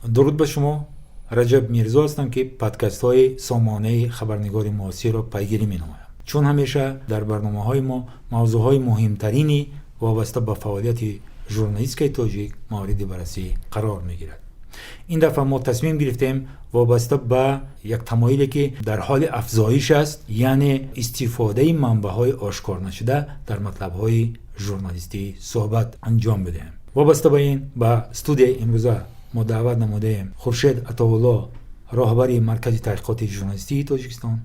Дуруд ба шумо. Раҷаб Мирзо ҳастам, ки подкастҳои сомонаи Хабарнигори Муосирро пайгирӣ менамоям. Чун ҳамеша дар барномаҳои мо мавзӯъҳои муҳимтарини вобаста ба фаъолияти журналистикаи тоҷик мавриди баррасӣ қарор мегирад. Ин дафъа мо тасмим гирифтем вобаста ба як тамоиле, ки дар ҳоли афзоиш аст, яъне истифодаи манбаъҳои ошкор нашуда дар матлабҳои журналистӣ, суҳбат анҷом бидиҳем. Вобаста ба ин ба студияи имрӯза мо даъват намудаем Хуршед Атоулло, роҳбари Маркази таҳқиқоти журналистии Тоҷикистон,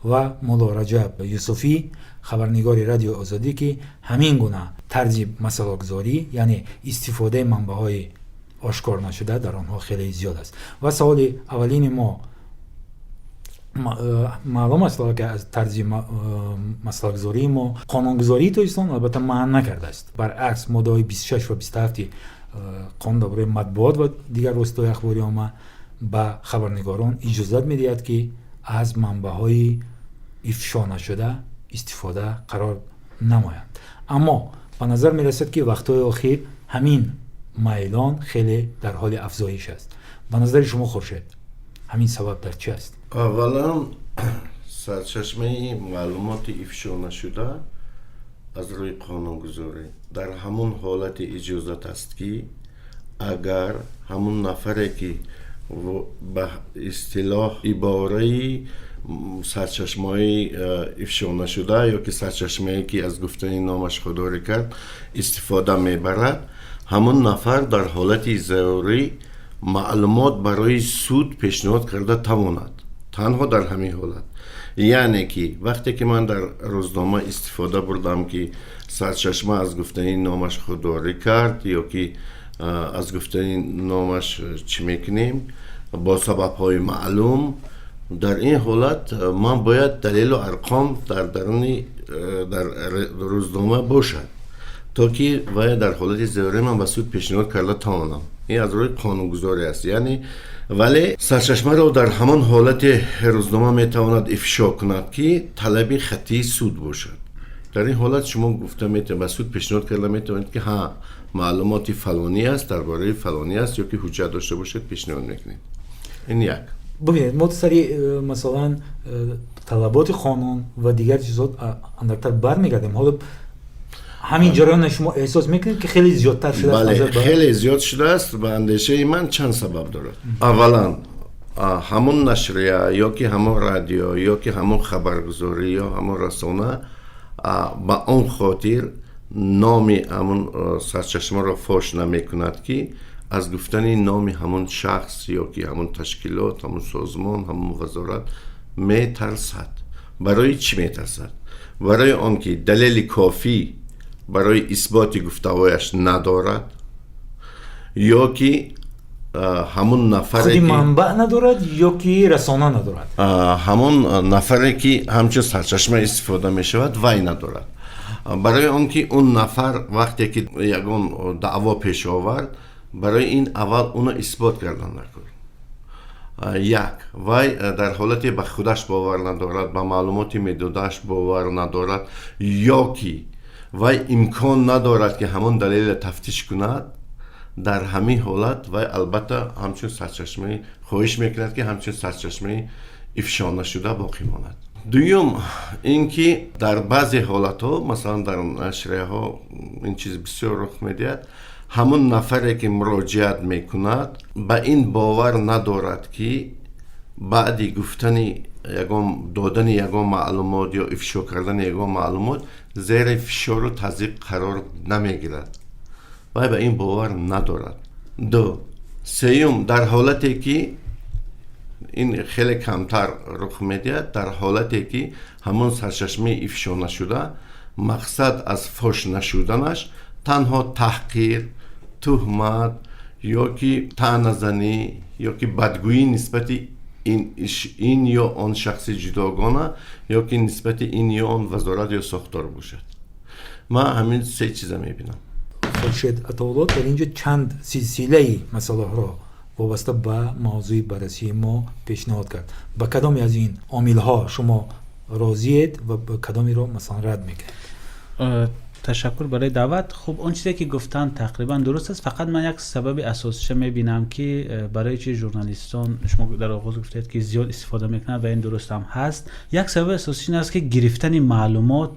ва Мулло Раҷаб Юсуфӣ, хабарнигори Радиои Озодӣ, ки ҳамин гуна тарзи масъалагузорӣ, яъне истифодаи манбаъҳои ошкор нашуда, дар онҳо хеле зиёд аст. Ва саволи аввалини мо: маълум аст, ки аз тарзи масъалагузории мо қонунгузории Тоҷикистон албатта манъ накардааст. Баръакс, моддаҳои 26 ва 27 қонун дар бораи матбуот ва дигар воситаҳои ахбори омма ба хабарнигорон иҷозат медиҳад, ки аз манбаъҳои ифшо нашуда истифода қарор намоянд. Аммо ба назар мерасад, ки вақтҳои охир ҳамин майлон хеле дар ҳоли афзоиш аст. Ба назари шумо, Хуршед, ҳамин сабаб дар чи аст? Аввалан, сарчашмаи маълумоти ифшо нашуда аз рӯи қонунгузорӣ дар ҳамон ҳолати иҷозат аст, ки агар ҳамон нафаре, ки ба истилоҳ ибораи сарчашмаҳои ифшо нашуда ё ки сарчашмае, ки аз гуфтани номаш худдорӣ кард, истифода мебарад, ҳамон нафар дар ҳолати зарурӣ маълумот барои суд пешниҳод карда тавонад. Танҳо дар ҳамин ҳолат, яъне ки вақте ки ман дар рӯзнома истифода бурдам, ки сарчашма аз гуфтани номаш худдорӣ кард ё ки аз гуфтани номаш чӣ мекунем бо сабабҳои маълум, дар ин ҳолат ман бояд далелу арқом дар даруни дар рӯзнома бошад, то ки вай дар ҳолати зарурӣ ман ба суд пешниҳод карда тавонам. Ин аз рӯи қонунгузорӣ аст. Яъне, вале сарчашмаро дар ҳамон ҳолати рӯзнома метавонад ифшо кунад, ки талаби хаттии суд бошад. Дар ин ҳолат шумо гуфта метавонед, ба суд пешниҳод карда метавонед, ки ҳа, маълумоти фалонӣ аст, дар бораи фалонӣ аст, ё ки ҳуҷҷат дошта бошед, пешниҳод мекунед. Ин як. Бубинед, мо сари масалан талаботи қонун ва дигар чизҳо андактар бармегардем. Ҳоло ҳамин ҷараёнро шумо эҳсос мекунед, ки хеле зиёдтар шудааст? Бале, хеле зиёд шудааст. Ба андешаи ман, чанд сабаб дорад. Аввалан, ҳамон нашрия ё ки ҳамон радио ё ки ҳамон хабаргузорӣ ё ҳамон расона ба он хотир номи ҳамон сарчашмаро фош намекунад, ки аз гуфтани номи ҳамон шахс ё ки ҳамон ташкилот, ҳамон созмон, ҳамон вазорат метарсад. Барои чӣ метарсад? Барои он ки далели кофӣ барои исботи гуфтаҳояш надорад ё ки ҳамон нафаре Худи манбаъ надорад ё ки расона надорад? Ҳамон нафаре, ки ҳамчун сарчашма истифода мешавад, вай надорад. Барои он ки он нафар вақте ки ягон даъво пеш овард, барои ин аввал уно исбот кардан даркор. Як вай дар ҳолате ба худаш бовар надорад, ба маълумоти медодааш бовар надорад ё ки вай имкон надорад, ки ҳамон далелро тафтиш кунад. Дар ҳамин ҳолат вай албатта ҳамчун сарчашмаи хоҳиш мекунад, ки ҳамчун сарчашмаи ифшо нашуда боқӣ монад. Дуюм ин ки дар баъзе ҳолатҳо, масалан дар нашрияҳо ин чиз бисёр рух медиҳад, ҳамон нафаре, ки муроҷиат мекунад, ба ин бовар надорад, ки баъди гуфтани ягон, додани ягон маълумот ё ифшо кардани ягон маълумот зери фишору тазйиқ қарор намегирад. Вай ба ин бовар надорад. Ду. Сеюм, дар ҳолате ки ин хеле камтар рух медиҳад, дар ҳолате ки ҳамон сарчашмаи ифшо нашуда мақсад аз фош нашуданаш танҳо таҳқир, туҳмат ё ки таъназанӣ ё ки бадгӯӣ нисбати ин ё он шахси ҷудогона ё ки нисбати ин ё он вазорат ё сохтор бошад. Ман ҳамин се чиза мебинам. Хуршед Атоулло, дар ин ҷо чанд силсилаи масъалаҳоро вобаста ба мавзӯи баррасии мо пешниҳод кард. Ба кадоме аз ин омилҳо шумо розиед ва ба кадомеро масалан рад мекунед? Ташаккур барои даъват. Хуб, он чизе ки гуфтанд, тақрибан дуруст аст. Фақат ман як сабаби асосиша мебинам, ки барои чи журналистон, шумо дар оғоз гуфтед, ки зиёд истифода мекунанд ва ин дуруст ҳам ҳаст. Як сабаби асосӣ ин аст, ки гирифтани маълумот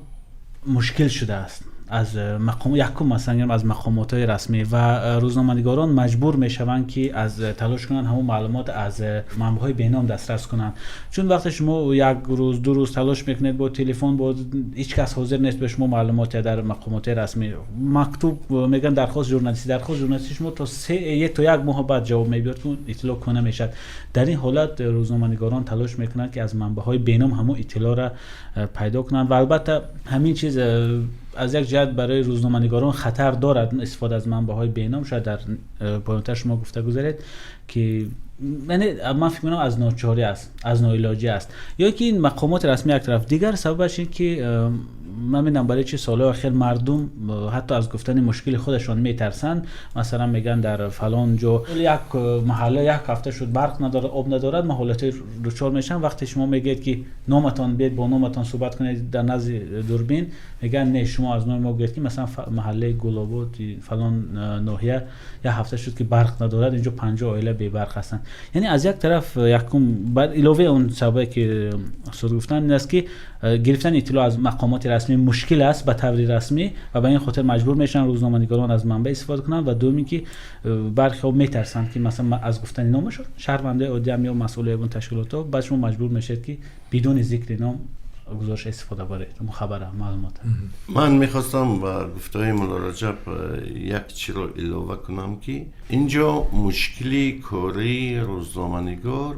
мушкил шудааст аз мақом, якум, масалан, аз мақомотҳои расмӣ, ва рӯзноманигорон маҷбур мешаванд, ки аз талош кунанд, ҳамон маълумот аз манбаъҳои беном дастрас кунанд. Чун вақте шумо як рӯз, 2 рӯз талош мекунед бо телефон, бо ҳеҷ кас ҳозир нест ба шумо маълумоте дар мақомоти расмӣ. Мактуб мегӯянд, дархост журналистӣ, дархост журналистӣ шумо то се то як моҳ баъд ҷавоб мебиёд, ки иттилоъ кӯҳна мешавад. Дар ин ҳолат рӯзноманигорон талош мекунанд, ки аз манбаъҳои беном ҳамон иттилоъро пайдо кунанд. Ва албатта, ҳамин чиз аз як ҷиҳат барои рӯзноманигорон хатар дорад, истифода аз манбаъҳои беном. Шояд дар поёнтар шумо гуфта гузаред, ки яъне ман фикр мекунам, аз ночорӣ аст, аз ноилоҷӣ аст ё ки ин мақомоти расмӣ як тараф. Дигар сабабаш ин ки ман медонам, барои чи солҳои охир мардум ҳатто аз гуфтани мушкили худашон метарсанд. Масалан, мегӯянд, дар фалон ҷо як маҳалла як ҳафта шуд барқ надорад, об надорад, ма ҳолатҳои дучор мешавам. Вақте шумо мегӯед, ки номатон биед, бо номатон суҳбат кунед дар назди дурбин, мегӯянд, не, шумо аз номи мо гӯед, ки масалан, маҳаллаи Гулобод, фалон ноҳия як ҳафта шуд, ки барқ надорад, инҷо 50 оила бебарқ ҳастанд. Яъне аз як тараф, якум, иловаи он сабабе, ки устод гуфтанд, ин аст, ки гирифтани иттилоъ аз мақомоти расмӣ мушкил аст ба таври расмӣ ва ба ин хотир маҷбур мешаванд рӯзноманигорон аз манбаъ истифода кунанд. Ва дуюм ин ки бархеҳо метарсанд, ки масалан, аз гуфтани номашон, шаҳрвандаи оддиам ё масъули ягон ташкилотҳо. Баъд шумо маҷбур мешавед, ки бидуни зикри ном гузориш истифода баред, хабара, маълумот. Ман мехостам ба гуфтаҳои Мулло Раҷаб як чиро илова кунам, ки инҷо мушкили кории рӯзноманигор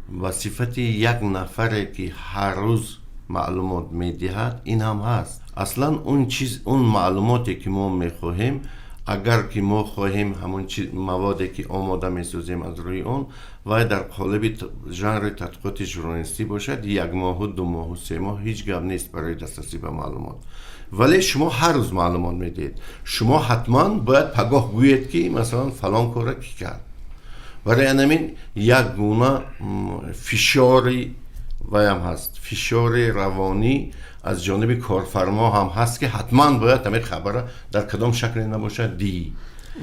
ба сифати як нафаре, ки ҳар рӯз маълумот медиҳад, ин ҳам ҳаст. Аслан он чиз, он маълумоте, ки мо мехоҳем, агар ки мо хоҳем, ҳамон маводе, ки омода месозем, аз рӯи он вай дар қолаби жанри тадқиқоти журналистӣ бошад, як моҳу, 2 моҳу, 3 моҳ ҳеҷ гап нест барои дастрасӣ ба маълумот. Вале шумо ҳар рӯз маълумот медиҳед, шумо ҳатман бояд пагоҳ гӯед, ки масалан, фалон кора кӣ кард. Барои анамин як гуна фишори ваям ҳаст, фишори равонӣ аз ҷониби корфармо ҳам ҳаст, ки ҳатман бояд ҳамин хабара дар кадом шакле набошад диҳӣ.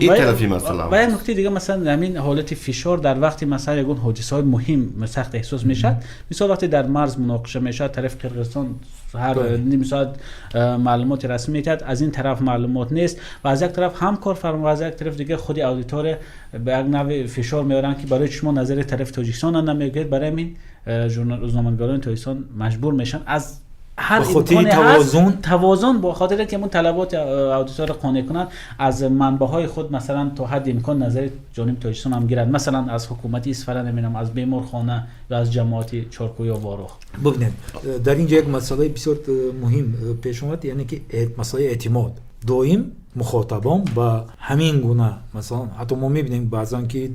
Ин тарафи масъала. Ва як нуктаи дига, масалан, ҳамин ҳолати фишор дар вақти, масалан, ягон ҳодисаҳои муҳим сахт эҳсос мешавад. Мисол, вақте дар марз муноқиша мешавад, тарафи Қирғизистон ҳар ним соат маълумоти расмӣ медиҳад, аз ин тараф маълумот нест. Ва аз як тараф ҳам корфармо ва аз як тараф дига худи аудитория ба як навъи фишор меоранд, ки барои шумо назари тарафи тоҷикистон намегӯед. Барои ҳамин рӯзноманигорони Тоҷикистон маҷбур мешаванд аз ҳар имконе тавозун, тавозун, бо хотире ки ҳамон талаботи аудитория қонеъ кунанд, аз манбаъҳои худ, масалан, то ҳадди имкон назари ҷониби Тоҷикистон ҳам гиранд, масалан, аз ҳукумати Исфара, намедонам, аз беморхона ё аз ҷамоати Чоркӯ ё Ворух. Бубинед, дар инҷо як масъалаи бисёр муҳим пеш омад, яъне ки масъалаи эътимод. Доим мухотабон ба ҳамин гуна, масалан, ҳатто мо мебинем баъзан, ки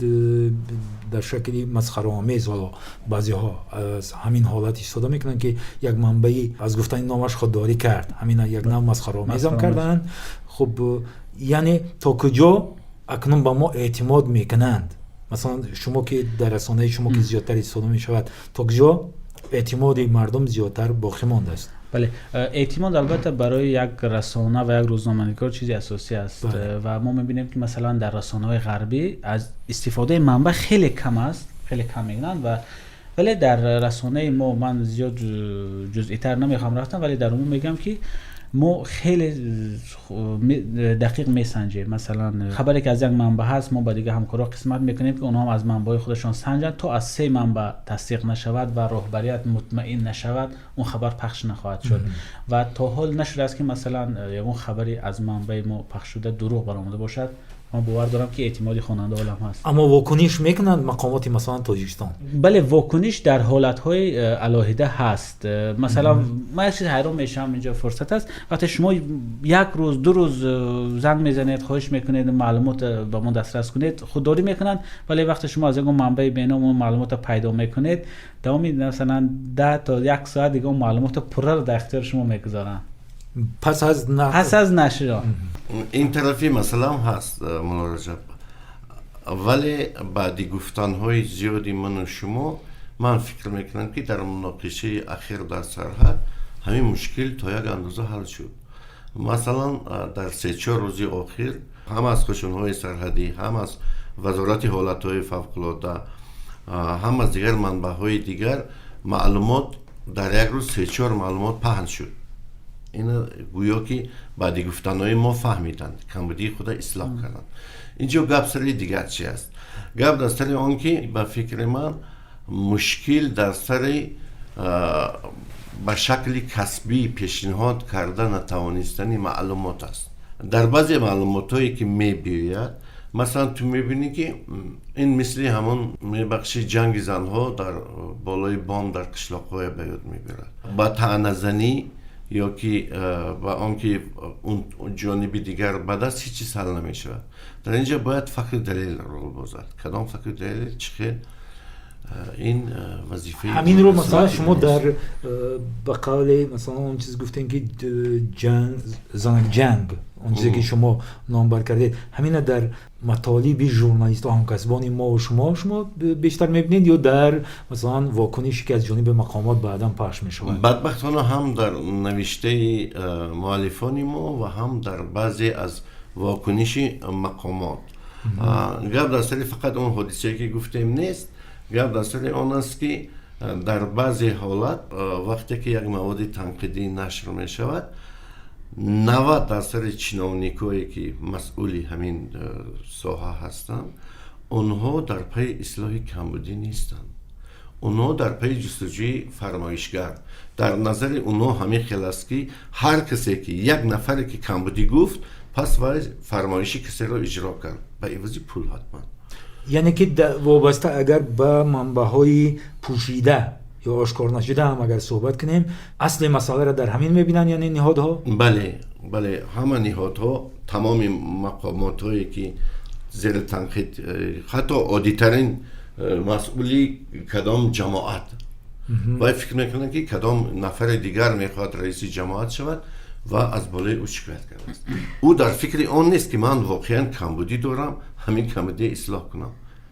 дар шакли масхараомез, ҳоло баъзеҳо аз ҳамин ҳолат истифода мекунанд, ки як манбаи аз гуфтани номаш худдорӣ кард, ҳамин як нав масхараомезам карданд. Хуб, яъне то куҷо акнун ба мо эътимод мекунанд? Масалан, шумо ки дар расонаи шумо ки зиёдтар истифода мешавад, то куҷо эътимоди мардум зиёдтар боқӣ мондааст? Бале, эътимод албатта барои як расона ва як рӯзноманигор чизи асосӣ аст. Ва мо мебинем, ки масалан, дар расонаҳои ғарбӣ аз истифодаи манбаъ хеле кам аст, хеле кам мегӯянд. Ва вале дар расонаи мо, ман зиёд ҷузъитар намехоҳам рафтам, вале дар умум мегӯям, ки мо хеле дақиқ месанҷем. Масалан, хабаре ки аз як манбаъ ҳаст, мо ба дигар ҳамкорҳо қисмат мекунем, ки онҳо ҳам аз манбаъҳои худашон санҷанд. То аз се манбаъ тасдиқ нашавад ва роҳбарият мутмаин нашавад, он хабар пахш нахоҳад шуд. Ва то ҳол нашудааст, ки масалан, ягон хабаре аз манбаи мо пахш шуда дурӯғ баромада бошад. Ман бовар дорам, ки эътимоди хонанда ҳолам ҳаст. Аммо вокуниш мекунанд мақомоти, масалан, Тоҷикистон? Бале, вокуниш дар ҳолатҳои алоҳида ҳаст. Масалан, ман як чиз ҳайрон мешавам, инҷо фурсат аст. Вақте шумо як рӯз, 2 рӯз занг мезанед, хоҳиш мекунед, маълумот ба мо дастрас кунед, худдорӣ мекунанд. Вале вақте шумо аз ягон манбаи беном он маълумотро пайдо мекунед, давоми, масалан, 10 то як соат дига он маълумотро пурраро дар ихтиёри шумо мегузоранд. Пас аз пас аз нашр. Ин тарафи масъалаам ҳаст, Мулло Раҷаб. Вале баъди гуфтанҳои зиёди ману шумо, ман фикр мекунам, ки дар муноқишаи ахир дар сарҳад ҳамин мушкил то як андоза ҳал шуд. Масалан, дар 3-4 рӯзи охир ҳам аз қӯшунҳои сарҳадӣ, ҳам аз Вазорати ҳолатҳои фавқулодда, ҳам аз дигар манбаъҳои дигар маълумот дар як рӯз 3-4 маълумот паҳн шуд. Ина гӯё ки баъди гуфтанҳои мо фаҳмиданд, камбудии худа ислоҳ карданд. Инҷо гап сари дигар чи аст? Гап дар сари он ки, ба фикри ман, мушкил дар сари ба шакли касбӣ пешниҳод карда натавонистани маълумот аст. Дар баъзе маълумотҳое ки мебиёяд, масалан, ту мебинӣ, ки ин мисли ҳамон, мебахши, ҷанги занҳо дар болои бом дар қишлоқҳое ба ёд мебирад. Ба таъназанӣ ё ки ба он ки он ҷониби дигар бад аст, ҳеҷ чиз ҳал намешавад. Дар ин ҷо бояд факту далел рол бозад. Кадом факту далел, чӣ хел, ин вазифаи Ҳаминро, масалан, шумо дар ба қавле, масалан, он чиз гуфтем, ки ҷанг, занак ҷанг, он чизе ки шумо номбар кардед, ҳамина дар матолиби журналистҳо, ҳамкасбони мо шумо бештар мебинед ё дар, масалан, вокунише ки аз ҷониби мақомот баъдан пахш мешавад? Бадбахтона, ҳам дар навиштаи муаллифони мо ва ҳам дар баъзе аз вокуниши мақомот. Гап дар сари фақат он ҳодисае ки гуфтем нест. Гап дар сари он аст, ки дар баъзе ҳолат, вақте ки як маводи танқидӣ нашр мешавад, 90 дарсади чиновникое ки масъули ҳамин соҳа ҳастанд, онҳо дар пайи ислоҳи камбудӣ нестанд, онҳо дар пайи ҷустуҷӯи фармоишгар. Дар назари онҳо ҳамин хел аст, ки ҳар касе ки, як нафаре ки камбудӣ гуфт, пас вай фармоиши касеро иҷро кард ба ивази пул ҳатман. Яъне ки вобаста агар ба манбаъҳои пӯшида ё ошкор нашуда ҳам агар суҳбат кунем, асли масъаларо дар ҳамин мебинанд, яъне ниҳодҳо? Бале, ҳама ниҳодҳо, тамоми мақомотҳое ки зери танқид, ҳатто оддитарин масъули кадом ҷамоат, вай фикр мекунад, ки кадом нафари дигар мехоҳад раиси ҷамоат шавад ва аз болои ӯ шикоят кардааст. Ӯ дар фикри он нест, ки ман воқеан камбудӣ дорам, ҳамин камбудия ислоҳ кунам.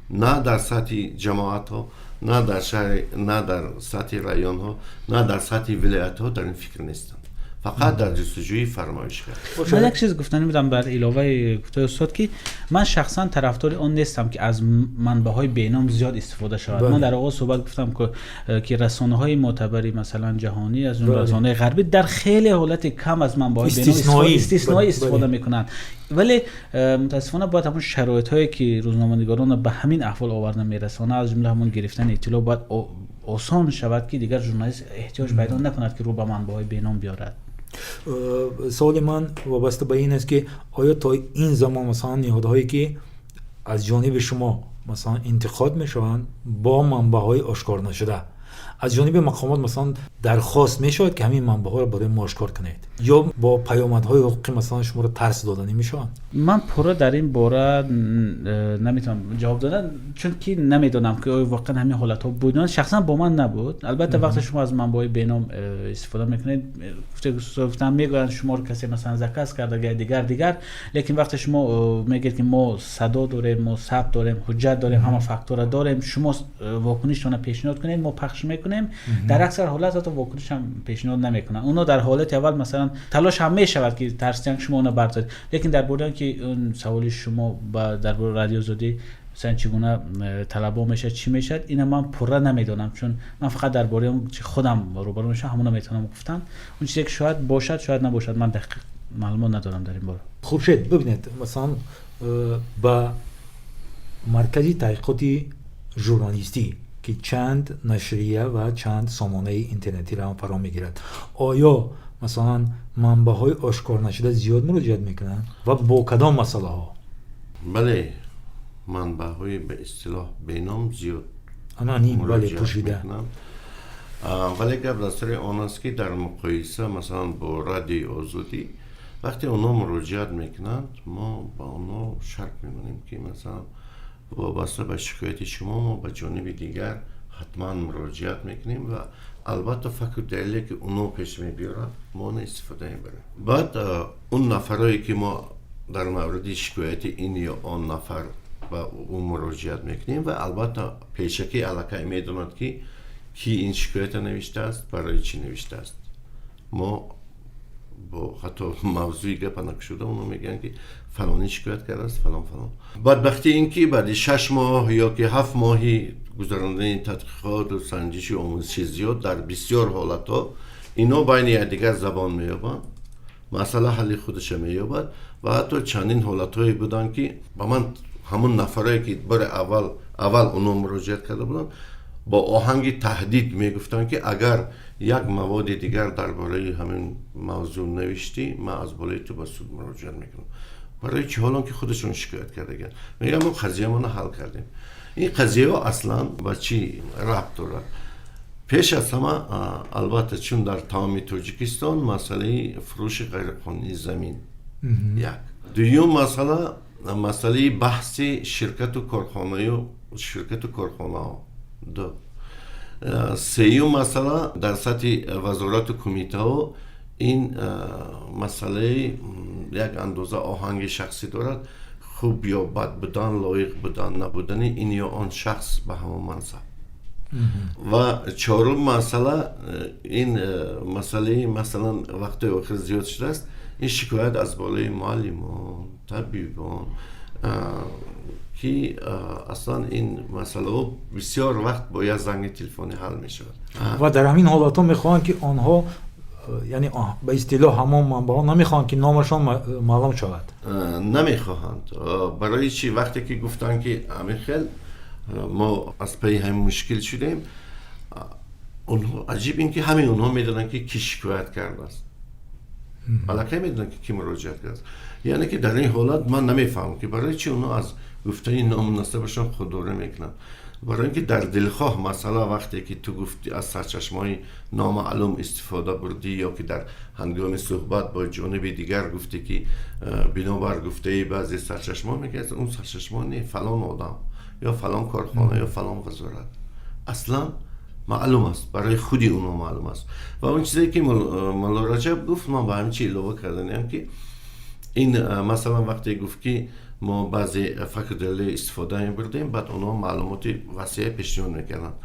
На дар сатҳи ҷамоатҳо, на дар шаҳри, на дар сатҳи районҳо, на дар сатҳи вилоятҳо дар ин фикр нестанд, фақат дар ҷустуҷӯи фармоишгар. Ман як чиз гуфтанӣ будам бар иловаи гуфтаи устод, ки ман шахсан тарафдори он нестам, ки аз манбаъҳои беном зиёд истифода шавад. Ман дар оғоз суҳбат гуфтам, ки расонаҳои мӯътабари, масалан, ҷаҳонӣ, аз ҷумла расонаҳои ғарбӣ, дар хеле ҳолати кам аз манбаъҳои беном истисноӣ истифода мекунанд. Вале мутаассифона бояд ҳамон шароитҳое ки рӯзноманигоронро ба ҳамин аҳвол оварда мерасонад, аз ҷумла ҳамон гирифтани иттилоъ, бояд осон шавад, ки дигар журналист эҳтиёҷ пайдо накунад, ки рӯ ба манбаъҳои беном биёрад. Саволи ман вобаста ба ин аст, ки оё то ин замон, масалан, ниҳодҳое ки аз ҷониби шумо, масалан, интиқод мешаванд бо манбаъҳои ошкор нашуда, аз ҷониби мақомот, масалан, дархост мешавад, ки ҳамин манбаъҳоро барои мо ошкор кунед, ё бо паёмадҳои ҳуқуқӣ, масалан, шуморо тарс дода намешаванд? Ман пурра дар ин бора наметавонам ҷавоб додан, чунки намедонам, ки оё воқеан ҳамин ҳолатҳо буд. Шахсан бо ман набуд. Албатта, вақте шумо аз манбаъҳои беном истифода мекунед, гуфтан, мегӯянд, шуморо касе, масалан, заказ карда, дигар дигар. Лекин вақте шумо мегӯед, ки мо садо дорем, мо сабт дорем, ҳуҷҷат дорем, ҳама фактора дорем, шумо вокуништона пешниҳод кунед, мо пахш мекунем, дар аксар ҳолат ҳатто вокуниш ҳам пешниҳод намекунанд. Онҳо дар ҳолати аввал, масалан, талош ҳам мешавад, ки тарсидан, шумо онро бардоред. Лекин дар бораи он ки он саволи шумо дар бораи Радио Озодӣ, масалан, чӣ гуна талабо мешавад, чӣ мешавад, ина ман пурра намедонам, чун ман фақат дар бораи он чи худам рӯбарӯ мешавам, ҳамона метавонам гуфтан. Он чизе ки шояд бошад, шояд набошад, ман дақиқ маълумот надорам дар ин бора. Хуршед, бибинед, масалан, ба Маркази таҳқиқоти журналистӣ, ки чанд нашрия ва чанд сомонаи интернетиро ҳам фаро мегирад, оё, масалан, манбаъҳои ошкор нашуда зиёд муроҷиат мекунанд ва бо кадом масъалаҳо? Бале, манбаъҳои ба истилоҳ беном зиёд Аноним, бале, пӯшида. Вале гап дар сари он аст, ки дар муқоиса, масалан, бо Радиои Озодӣ, вақте онҳо муроҷиат мекунанд, мо ба онҳо шарт мемонем, ки, масалан, вобаста ба шикояти шумо мо ба ҷониби дигар ҳатман муроҷиат мекунем ва албатта факту далеле ки онҳо пеш мебиёранд, мо онро истифода мебарем. Баъд он нафарое ки мо дар мавриди шикояти ин ё он нафар ба ӯ муроҷиат мекунем ва албатта пешакӣ аллакай медонад, ки ки ин шикоята навиштааст, барои чӣ навиштааст. Мо Бо ҳатто мавзӯи гапа накушуда, онҳо мегӯянд, ки фалонӣ шикоят кардааст, фалон, фалон. Бадбахтӣ ин ки баъди 6 моҳ ё ки 7 моҳи гузарондани тадқиқоту санҷиши омӯзиши зиёд, дар бисёр ҳолатҳо ино байни якдигар забон меёбанд, масъала ҳалли худаша меёбад. Ва ҳатто чандин ҳолатҳое буданд, ки ба ман ҳамун нафарое, ки бори аввал онҳо муроҷиат карда буданд, бо оҳанги таҳдид мегуфтанд, ки агар як маводи дигар дар бораи ҳамин мавзӯъ навиштӣ, ман аз болои ту ба суд муроҷиат мекунам. Барои чӣ? Ҳолон ки худашон шикоят кардагианд. Мегӯям, мо қазиямона ҳал кардем. Ин қазияҳо аслан ба чӣ рабт дорад? Пеш аз ҳама, албатта, чун дар тамоми Тоҷикистон масъалаи фурӯши ғайриқонунии замин як, дуюм масъала, масъалаи баҳси ширкату корхонаю ширкату корхонаҳо ду, сеюм масъала, дар сатҳи вазорату кумитаҳо ин масъалаи як андоза оҳанги шахсӣ дорад, хуб ё бад будан, лоиқ будан, набудани ин ё он шахс ба ҳамон мансаб. Ва чорум масъала, ин масъалаи, масалан, вақтҳои охир зиёд шудааст, ин шикоят аз болои муаллимон, табибон, ки аслан ин масъалаҳо бисёр вақт бо як занги телефонӣ ҳал мешавад. Ва дар ҳамин ҳолатҳо мехоҳанд, ки онҳо, яъне ба истилоҳ ҳамон манбаъҳо, намехоҳанд, ки номашон маълум шавад. Намехоҳанд. Барои чӣ? Вақте ки гуфтанд, ки ҳамин хел мо аз пайи ҳамин мушкил шудем, онҳо, аҷиб ин ки ҳамин онҳо медонанд, ки кӣ шикоят кардааст, аллакай медонанд, ки кӣ муроҷиат кардааст. Яъне ки дар ин ҳолат ман намефаҳмам, ки барои чӣ онҳо аз гуфтани ному насабашон худдорӣ мекунанд. Барои ин ки дар дилхоҳ масъала, вақте ки ту гуфти, аз сарчашмаҳои номаълум истифода бурдӣ ё ки дар ҳангоми суҳбат бо ҷониби дигар гуфтӣ, ки бинобар гуфтаи баъзе сарчашмаҳо, мегӯяд, он сарчашма не, фалон одам ё фалон корхона ё фалон вазорат. Аслан маълум аст, барои худи онҳо маълум аст. Ва он чизе ки Мулло Раҷаб гуфт, ман ба ҳамин чи илова карданиам, ки ин, масалан, вақте гуфт, ки мо баъзе факту далел истифода мебурдем, баъд онҳо маълумоти васеа пешниҳод мекарданд,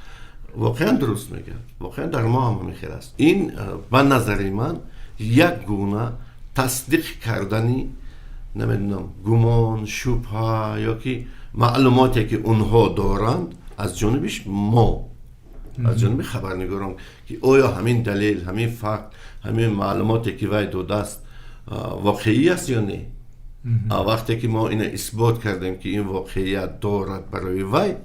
воқеан дуруст мегӯяд, воқеан дар мо ҳам ҳамин хел аст. Ин, ба назари ман, як гуна тасдиқ кардани, намедонам, гумон, шубҳа ё ки маълумоте, ки онҳо доранд, аз ҷонибиш мо, аз ҷониби хабарнигорон, ки оё ҳамин далел, ҳамин факт, ҳамин маълумоте, ки вай додааст, воқеӣ аст ё не. Вақте ки мо ина исбот кардем, ки ин воқеият дорад, барои вай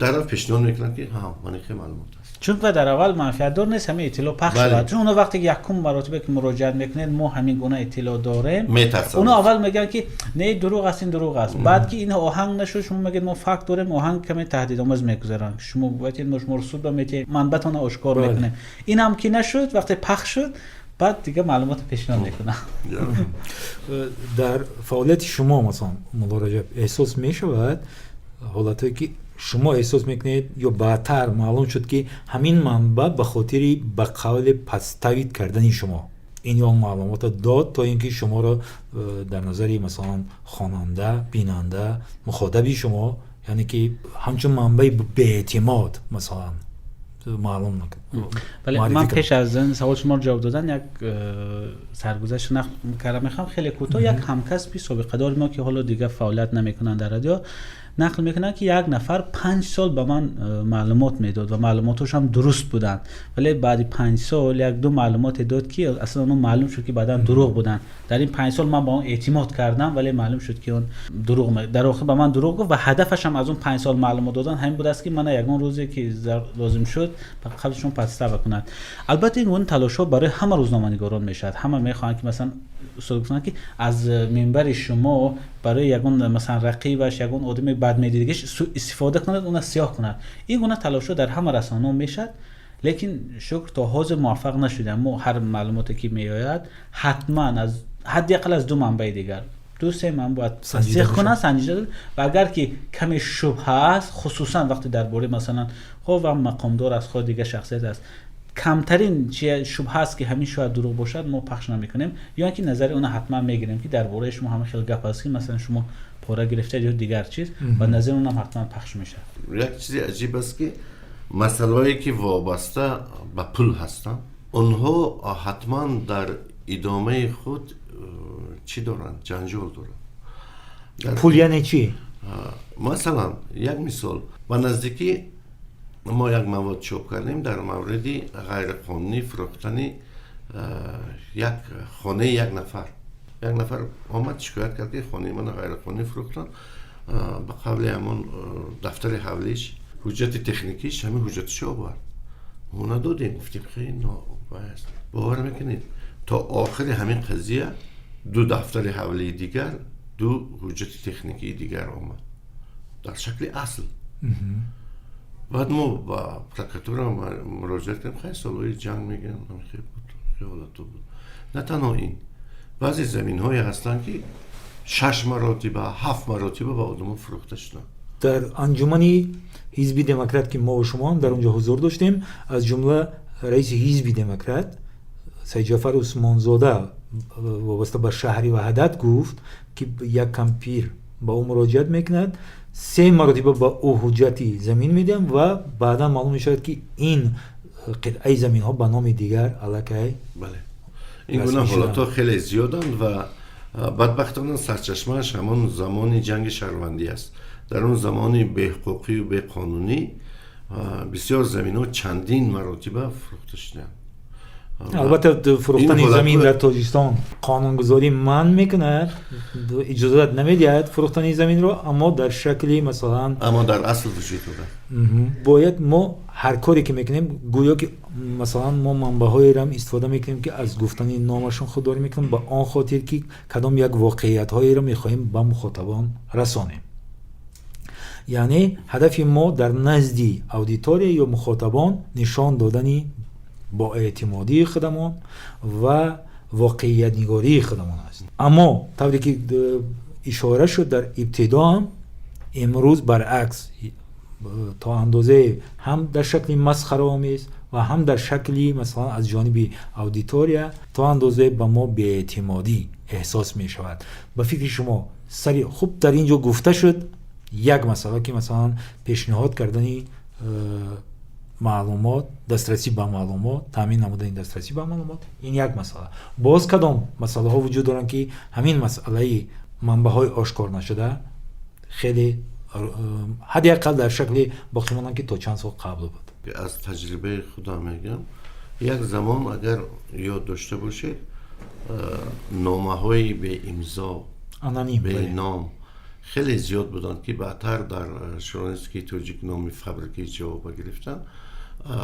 дарав пешниҳод мекунад, ки ҳа, ман хел маълумот аст. Чун ва дар аввал манфиатдор нест ҳамин иттилоъ пахш шавад, чун онҳо вақте ки якум маротиба ки муроҷиат мекунед, мо ҳамин гуна иттилоъ дорем, онҳо аввал мегӯянд, ки не, дурӯғ аст, ин дурӯғ аст. Баъд ки ин оҳанг нашуд, шумо мегӯед, мо факт дорем, оҳанг каме таҳдидомез мегузаранд, шумо бояд мо шуморо суд метиҳем, манбаътонро ошкор мекунем. Ин ҳам ки нашуд, вақте пахш шуд, баъд дига маълумотро пешниҳод мекунам. Дар фаъолияти шумо, масалан, Мулло Раҷаб, эҳсос мешавад ҳолатҳое, ки шумо эҳсос мекунед ё баъдтар маълум шуд, ки ҳамин манбаъ ба хотири, ба қавле, подставить кардани шумо ин ё маълумотро дод, то ин ки шуморо дар назари, масалан, хонанда, бинанда, мухотаби шумо, яъне ки ҳамчун манбаи беэътимод, масалан, маълум? Бале, ман пеш аз ин савол шуморо ҷавоб додан як саргузашт нақл карда мехоҳам, хеле кӯтоҳ. Як ҳамкасби собиқадори мо, ки ҳоло дигар фаъолият намекунанд дар радио, нақл мекунанд, ки як нафар 5 сол ба ман маълумот медод ва маълумотошам дуруст буданд, вале баъди 5 сол як ду маълумоте дод, ки аслан он маълум шуд, ки баъдан дурӯғ буданд. Дар ин 5 сол ман ба он эътимод кардам, вале маълум шуд, ки он дурӯғ, дар охир ба ман дурӯғ гуфт. Ва ҳадафашам аз он 5 сол маълумот додан ҳамин будааст, ки мана ягон рӯзе ки лозим шуд, ба қаблшон подстава кунад. Албатта, ин гуна талошҳо барои ҳама рӯзноманигорон мешавад. Ҳама мехоҳанд, ки, масалан, устод гуфтанд, ки аз минбари шумо барои ягон, масалан, рақибаш, ягон одами бадмедидагиш истифода кунад, уна сиёҳ кунад. Ин гуна талошҳо дар ҳама расонаҳо мешавад, лекин шукр, то ҳозир муваффақ нашудем. Мо ҳар маълумоте ки меояд, ҳатман аз ҳадди ақал аз ду манбаи дигар, ду се манбаъ бояд тасдиқ кунад, санҷида. Ва агар ки каме шубҳа аст, хусусан вақте дар бораи, масалан, хо ва мақомдор аст, хо дигар шахсият аст, камтарин чи шубҳа аст, ки ҳамин шояд дурӯғ бошад, мо пахш намекунем ё ин ки назари она ҳатман мегирем, ки дар бораи шумо ҳама хел гап аст, ки масалан шумо пора гирифтед ё дигар чиз, ва назари онам ҳатман пахш мешавад. Як чизи аҷиб аст, ки масъалаҳое, ки вобаста ба пул ҳастанд, онҳо ҳатман дар Идомаи худ чӣ доранд, ҷанҷол доранд. Пул яъне чӣ? Масалан, як мисол: ба наздикӣ мо як мавод чоп кардем дар мавриди ғайриқонунӣ фурӯхтани як хонаи як нафар. Як нафар омад, шикоят кард, ки хонаи мана ғайриқонунӣ фурӯхтанд. Ба қавли ҳамон дафтари ҳавлиш, ҳуҷҷати техникиш, ҳамин ҳуҷҷаташо овард. Мо надодем, гуфтем, хеле аст. Бовар мекунед, то охири ҳамин қазия ду дафтари ҳавлии дигар, ду ҳуҷҷати техникии дигар омад дар шакли асл. Баъд мо ба прокуратура муроҷиат кардем. Хеле солҳои ҷанг мегӯям, ҳолато буд. На танҳо ин, баъзе заминҳое ҳастанд, ки шаш маротиба, ҳафт маротиба ба одамо фурӯхта шуданд. Дар анҷумани ҳизби Демократ, ки мо шумо ҳам дар он ҷо ҳузур доштем, аз ҷумла раиси ҳизби Демократ Сайдҷафар Усмонзода вобаста ба шаҳри Ваҳдат гуфт, ки як кампир ба ӯ муроҷиат мекунад, се маротиба ба ӯ ҳуҷҷати замин медиҳам ва баъдан маълум мешавад, ки ин қитъаи заминҳо ба номи дигар аллакай. Бале, ин гуна ҳолатҳо хеле зиёданд ва бадбахтона сарчашмааш ҳамон замони ҷанги шаҳрвандӣ аст. Дар он замони беҳуқуқию беқонунӣ бисёр заминҳо чандин маротиба фурӯхта шуданд. Албатта, фурӯхтани замин дар Тоҷикистон қонунгузорӣ манъ мекунад, иҷозат намедиҳад фурӯхтани заминро, аммо дар шакли масалан Аммо дар асл вуҷуд дорад. Бояд мо ҳар коре ки мекунем, гӯё ки масалан мо манбаъҳоеро истифода мекунем, ки аз гуфтани номашон худдорӣ мекунем, ба он хотир ки кадом як воқеиятҳоеро мехоҳем ба мухотабон расонем. Яъне ҳадафи мо дар назди аудитория ё мухотабон нишон додани боэътимодии худамон ва воқеиятнигории худамон аст. Аммо тавре ки ишора шуд дар ибтидо ҳам, имрӯз баръакс, то андозае ҳам дар шакли масхараомез ва ҳам дар шакли масалан аз ҷониби аудитория то андозае ба мо беэътимодӣ эҳсос мешавад. Ба фикри шумо, сари хуб, дар ин ҷо гуфта шуд як масъала, ки масалан пешниҳод кардани маълумот, дастрасӣ ба маълумот, таъмин намудани дастрасӣ ба маълумот, ин як масъала. Боз кадом масъалаҳо вуҷуд доранд, ки ҳамин масъалаи манбаъҳои ошкор нашуда хеле ҳадди ақал дар шакли боқӣ монанд, ки то чанд сол қабл буд? Аз таҷрибаи худам мегӯям. Як замон, агар ёд дошта бошед, номаҳои беимзо, аноним, беном хеле зиёд буданд, ки баъдтар дар журналистикаи тоҷик номи фабрикаи ҷавоба гирифтанд.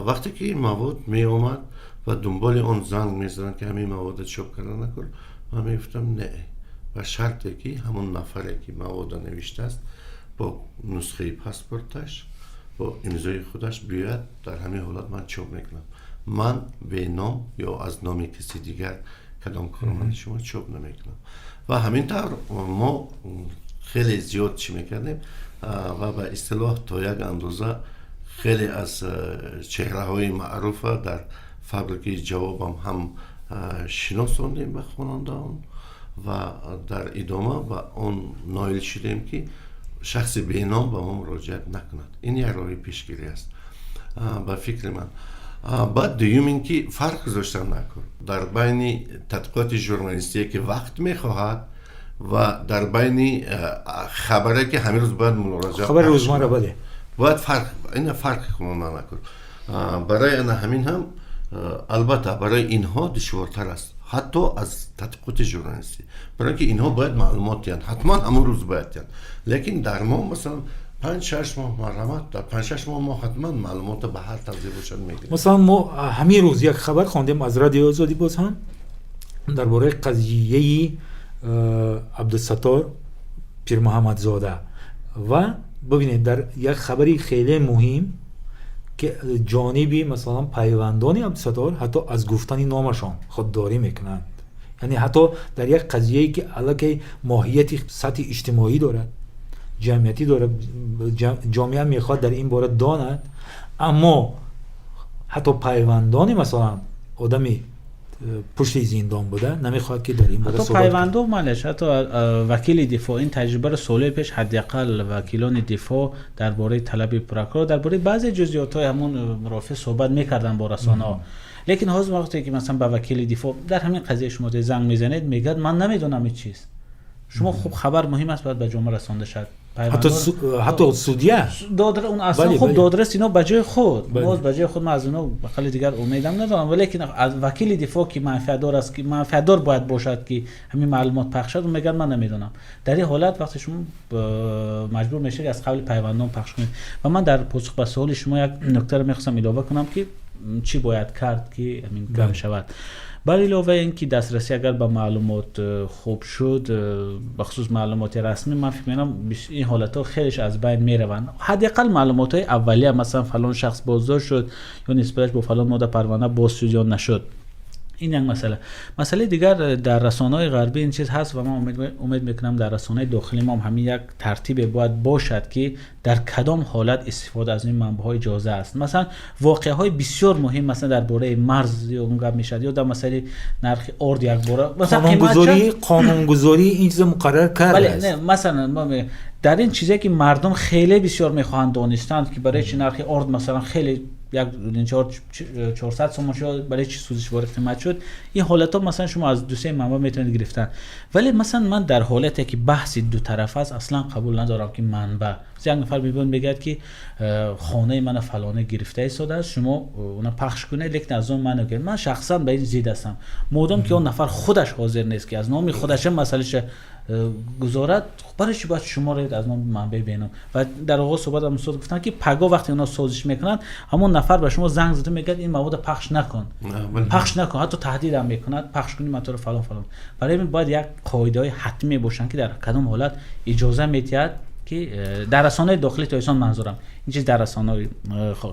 Вақте ки ин мавод меомад ва дунболи он занг мезаданд, ки ҳамин мавода чоп карда накун, ман мегуфтам, не, ба шарте ки ҳамон нафаре ки мавода навиштааст, бо нусхаи паспорташ, бо имзои худаш биёяд. Дар ҳамин ҳолат ман чоп мекунам. Ман беном ё аз номи каси дигар кадом корманди шумо чоп намекунам. Ва ҳамин тавр мо хеле зиёд чӣ мекардем ва ба истилоҳ то як андоза хеле аз чеҳраҳои маъруфа дар фабрикаи ҷавобам ҳам шиносондем ба хонандаон ва дар идома ба он ноил шудем, ки шахси беном ба мо муроҷиат накунад. Ин як роҳи пешгирӣ аст, ба фикри ман. Баъд дуюм ин ки фарқ гузоштан накун дар байни тадқиқоти журналистие, ки вақт мехоҳад, ва дар байни хабаре, ки ҳамин рӯз бояд муроҷиат. Хабари рӯзмарра, бале. Бояд фарқ, ина фарқ кунона накун. Барои ана ҳамин ҳам, албатта, барои инҳо душвортар аст ҳатто аз тадқиқоти журналистӣ, барои ки инҳо бояд маълумот диҳанд, ҳатман ҳамон рӯз бояд диҳанд. Лекин дар мо масалан 5-6 моҳ, марҳамат, дар 5-6 моҳ мо ҳатман маълумотро ба ҳар тавзе бошад мегирем. Масалан, мо ҳамин рӯз як хабар хондем аз Радиои Озодӣ, боз ҳам дар бораи қазияи Абдусаттор Пирмуҳаммадзода. Ва бибинед, дар як хабари хеле муҳим, ки ҷониби масалан пайвандони Абдусаттор ҳатто аз гуфтани номашон худдорӣ мекунанд. Яъне ҳатто дар як қазияе, ки аллакай моҳияти сатҳи иҷтимоӣ дорад, ҷамъиятӣ дорад, ҷомеа мехоҳад дар ин бора донад, аммо ҳатто пайвандони масалан одами пушти зиндон буда намехоҳад, ки дар ин бора ҳатто пайвандо малеш, ҳатто вакили дифоъ. Ин таҷрибаро солҳои пеш ҳадди ақал вакилони дифоъ дар бораи талаби прокурор, дар бораи баъзе ҷузъиётҳои ҳамон мурофиа суҳбат мекарданд бо расонаҳо. Лекин ҳозир вақте ки масалан ба вакили дифоъ дар ҳамин қазия шумо занг мезанед, мегӯяд ман намедонам ин чист. Шумо хуб хабар муҳим аст, бояд ба ҷомеа расонда шавад. Ҳатто судья он асло хуб додрас ино ба ҷои худ, боз ба ҷои худ ман аз ино ба қавли дигар умедам надорам, валекин аз вакили дифоъ ки манфиатдор аст, ки манфиатдор бояд бошад ки ҳамин маълумот пахш шавад, мегӯяд ман намедонам. Дар ин ҳолат вақте шумо маҷбур мешавед аз қавли пайвандон пахш кунед. Ва ман дар посух ба суоли шумо як нуктаро мехостам илова кунам, ки чӣ бояд кард ки ҳамин кам шавад. Бар илова ин ки дастрасӣ агар ба маълумот хуб шуд, бахусус маълумоти расмӣ, ман фикр мекунам ин ҳолатҳо хелеш аз байн мераванд. Ҳадди ақал маълумотҳои аввалия, масалан фалон шахс боздошт шуд ё нисбаташ бо фалон модда парванда боз шуд ё нашуд. Ин як масъала. Масъалаи дигар, дар расонаҳои ғарбӣ ин чиз ҳаст ва ман умед мекунам дар расонаи дохилии мо ҳам ҳамин як тартибе бояд бошад, ки дар кадом ҳолат истифода аз ин манбаъҳо иҷоза аст. Масалан воқеаҳои бисёр муҳим, масалан дар бораи марз ё он гап мешавад ё дар масъалаи нархи орд якбора, масалан қонунгузорӣ ин чизро муқаррар кардааст. Бале, масалан дар ин чизе ки мардум хеле бисёр мехоҳанд донистанд, ки барои чӣ нархи орд масалан хеле як 400 сомон шуд, барои чӣ сӯзишворӣ қимат шуд, ин ҳолатҳо масалан шумо аз ду се манбаъ метавонед гирифтан. Вале масалан ман дар ҳолате ки баҳси дутарафа аст аслан қабул надорам ки манбаъ, як нафар мебиёд мегӯяд ки хонаи мана фалоне гирифта истодааст, шумо она пахш кунед, лекин аз он ман нагӯед. Ман шахсан ба ин зид ҳастам. Модом ки он нафар худаш ҳозир нест ки аз номи худаш масъалаша гузорад, барои чӣ бояд шумо аз номи манбаи беном? Ва дар оғоз суҳбат ам устод гуфтанд ки пагоҳ вақте онҳо созиш мекунанд, ҳамон нафар ба шумо занг зада мегӯяд ин маводро пахш накун, пахш накун, ҳатто таҳдидам мекунад, пахш кунӣ ман туро фалон фалон. Барои ин бояд як қоидаҳои ҳатмӣ бошанд ки дар кадом ҳолат иҷоза медиҳад ки дар расонаи дохилии Тоҷикистон, манзурам ин чиз дар расонаҳои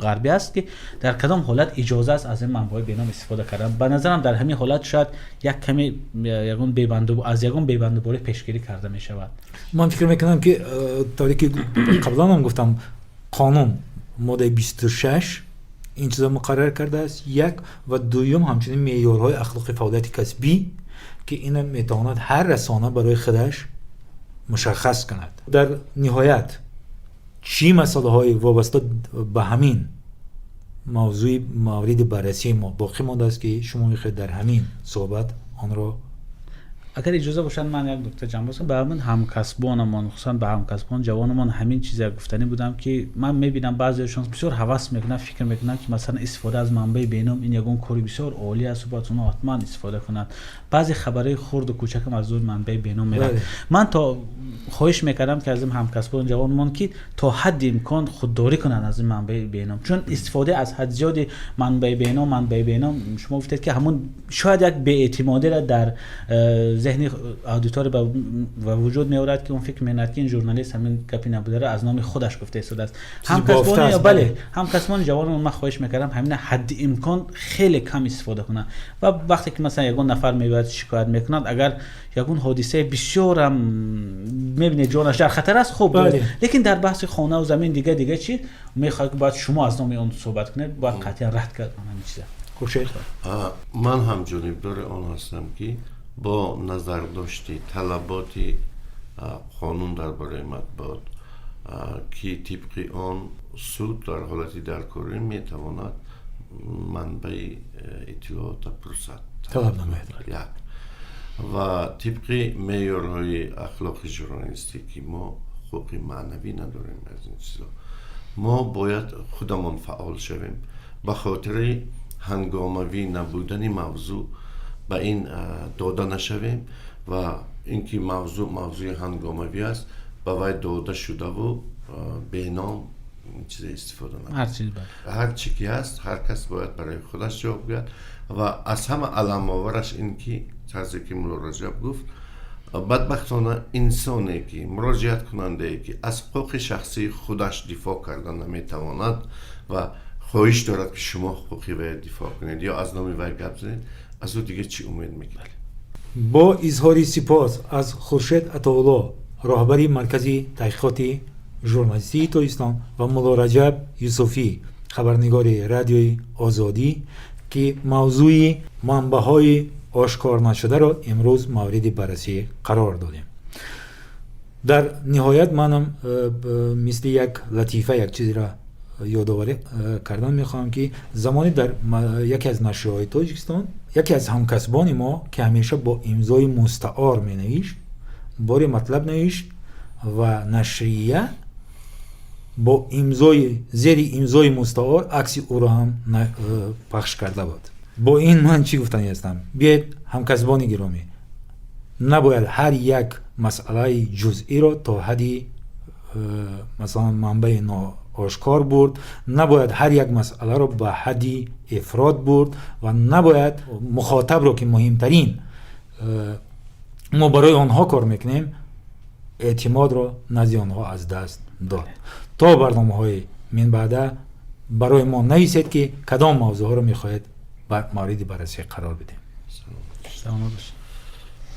ғарбӣ аст, ки дар кадом ҳолат иҷоза аст аз ин манбаъҳои беном истифода кардан. Ба назарам дар ҳамин ҳолат шояд як каме ягон бебанду аз ягон бебандуборӣ пешгирӣ карда мешавад. Ман фикр мекунам ки тавре ки қаблан ҳам гуфтам, қонун моддаи 26 ин чизро муқаррар кардааст, як ва дуюм ҳамчунин меъёрҳои ахлоқи фаъолияти касбӣ, ки ина метавонад ҳар расона барои худаш мушаххас кунад. Дар ниҳоят чӣ масъалаҳои вобаста ба ҳамин мавзӯи мавриди баррасии мо боқӣ мондааст, ки шумо мехоҳед дар ҳамин суҳбат онро? Агар иҷоза бошад, ман як нукта ҷамъ бошам. Ба ҳамин ҳамкасбонамон, хусусан ба ҳамкасбон ҷавонамон ҳамин чиза гуфтанӣ будам, ки ман мебинам баъзеашон бисёр ҳавас мекунанд, фикр мекунанд ки масалан истифода аз манбаи беном ин ягон кори бисёр олӣ аст ва бояд онҳо ҳатман истифода кунанд. Баъзе хабарҳои хурду кӯчакам аз рӯи манбаи беном меравад. Ман то хоҳиш мекардам ки аз ин ҳамкасбон ҷавонмон ки то ҳадди имкон худдорӣ кунанд аз ин манбаи беном, чун истифода аз ҳад зиёди манбаи беном, шумо гуфтед ки ҳамон шояд як беэътимодиро дар зеҳни аудитория ба вуҷуд меорад, ки он фикр мекунад ки ин журналист ҳамин гапи набударо аз номи худаш гуфта истодааст. Ҳамкасбони, бале, ҳамкасбони ҷавонмон ман хоҳиш мекардам ҳамин ҳадди имкон хеле кам истифода кунанд. Ва вақте ки масалан ягон нафар мебояд шикоят мекунад, агар ягон ҳодисаи бисёрам мебинед ҷонаш дар хатар аст, хуб, лекин дар баҳси хона ва замин дига чӣ мехоҳад ки бояд шумо аз номи он суҳбат кунед, бояд қатъиян рад кард ҳамин чиза. Хуршед, ман ҳам ҷонибдори он ҳастам, ки бо назардошти талаботи қонун дар бораи матбуот, ки тибқи он суд дар ҳолати даркорӣ метавонад манбаи иттилоотро пурсад, талаб намояд, як ва тибқи меъёрҳои ахлоқи журналистӣ, ки мо ҳуқуқи маънавӣ надорем аз ин чизо, мо бояд худамон фаъол шавем, ба хотири ҳангомавӣ набудани мавзӯъ ба ин дода нашавем ва инки мавзӯъ мавзӯи ҳангомавӣ аст, ба вай дода шудаву беном чизе истифода накунем. Ҳар чӣ ки ҳаст, ҳар кас бояд барои худаш ҷавоб гӯяд. Ва аз ҳама аламовараш ин ки тарзе ки Мулло Раҷаб гуфт, бадбахтона инсоне ки муроҷиаткунандае ки аз ҳуқуқи шахсии худаш дифоъ карда наметавонад ва хоҳиш дорад ки шумо ҳуқуқи вай дифоъ кунед ё аз номи вай гап занед, аз ӯ дига чӣ умед мегиред? Бо изҳори сипос аз Хуршед Атоулло, роҳбари Маркази таҳқиқоти журналистии Тоҷикистон, ва Мулло Раҷаб Юсуфӣ, хабарнигори Радиои Озодӣ, ки мавзӯи манбаъҳои ошкор нашударо имрӯз мавриди баррасӣ қарор додем. Дар ниҳоят манам мисли як латифа як чизеро Ёдоварӣ кардан мехоҳам, ки замоне дар яке аз нашрияҳои Тоҷикистон яке аз ҳамкасбони мо, ки ҳамеша бо имзои мустаор менавишт, боре матлаб навишт ва нашрия бо имзои зери имзои мустаор акси ӯро ҳам пахш карда буд. Бо ин ман чӣ гуфтанӣ ҳастам? Биёед, ҳамкасбони гиромӣ, набояд ҳар як масъалаи ҷузъиро то ҳадди масалан манбаи ноошкор бурд, набояд ҳар як масъаларо ба ҳадди ифрот бурд ва набояд мухотабро, ки муҳимтарин мо барои онҳо кор мекунем, эътимодро назди онҳо аз даст дод. То барномаҳои минбаъда барои мо нависед, ки кадом мавзӯъҳоро мехоҳед мавриди баррасӣ қарор бидем. Саломат бошед.